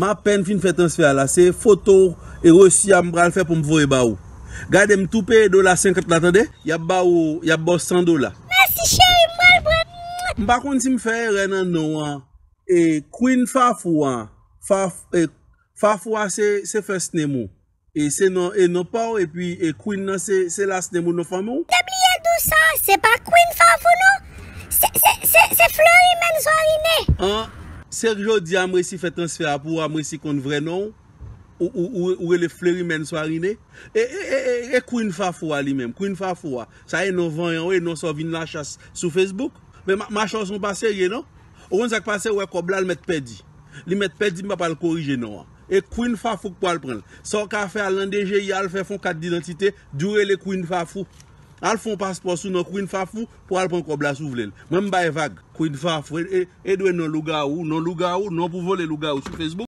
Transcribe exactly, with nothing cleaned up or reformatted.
M apèn fin fè transfè a la. Se foto e resi a m pral fè pou m voye ba ou. Gade, m tou peye dola senkant la, tande? Y ap ba ou, y ap ba w san dola. Mèsi, cheri, m pral pran. M pa konn si m fè erè nan non an. E Queen Fafou an. Faf, e, Fafou a se, se first name ou. E se non, e non pa w, epi e Queen nan se, se last name ou, non fanmi w. Te bliye di w sa, se pa Queen Fafou non. Se, se, se, se Fleurimène Soirine. An, se jodi a m resi fè transfè a pou w, a m resi konn vrè non w. Ou, ou, ou, ou rele Fleurimène Soirine. E, e, e, e, e Queen Fafou a li menm, Queen Fafou a. Sa e non vanyan w, e non sa w vin lachas sou Facebook. Men ma, machè w se yon pa serye non. Ou konn sa k pase, ou wè kòb la, l mèt pèdi. Li mèt pèdi, m pa pral korije non an. E Queen Fafou k pral pran l. Sa w ka fè, al nan D G I, al fè fon kat didantite, di w rele Queen Fafou. Al fè yon paspò sou non Queen Fafou pou al pran kòb la si w vle l. Mwen m bay vag. Queen Fafou, e, e, e dwe non lougawou, non lougawou, non pou vole lougawou sou Facebook.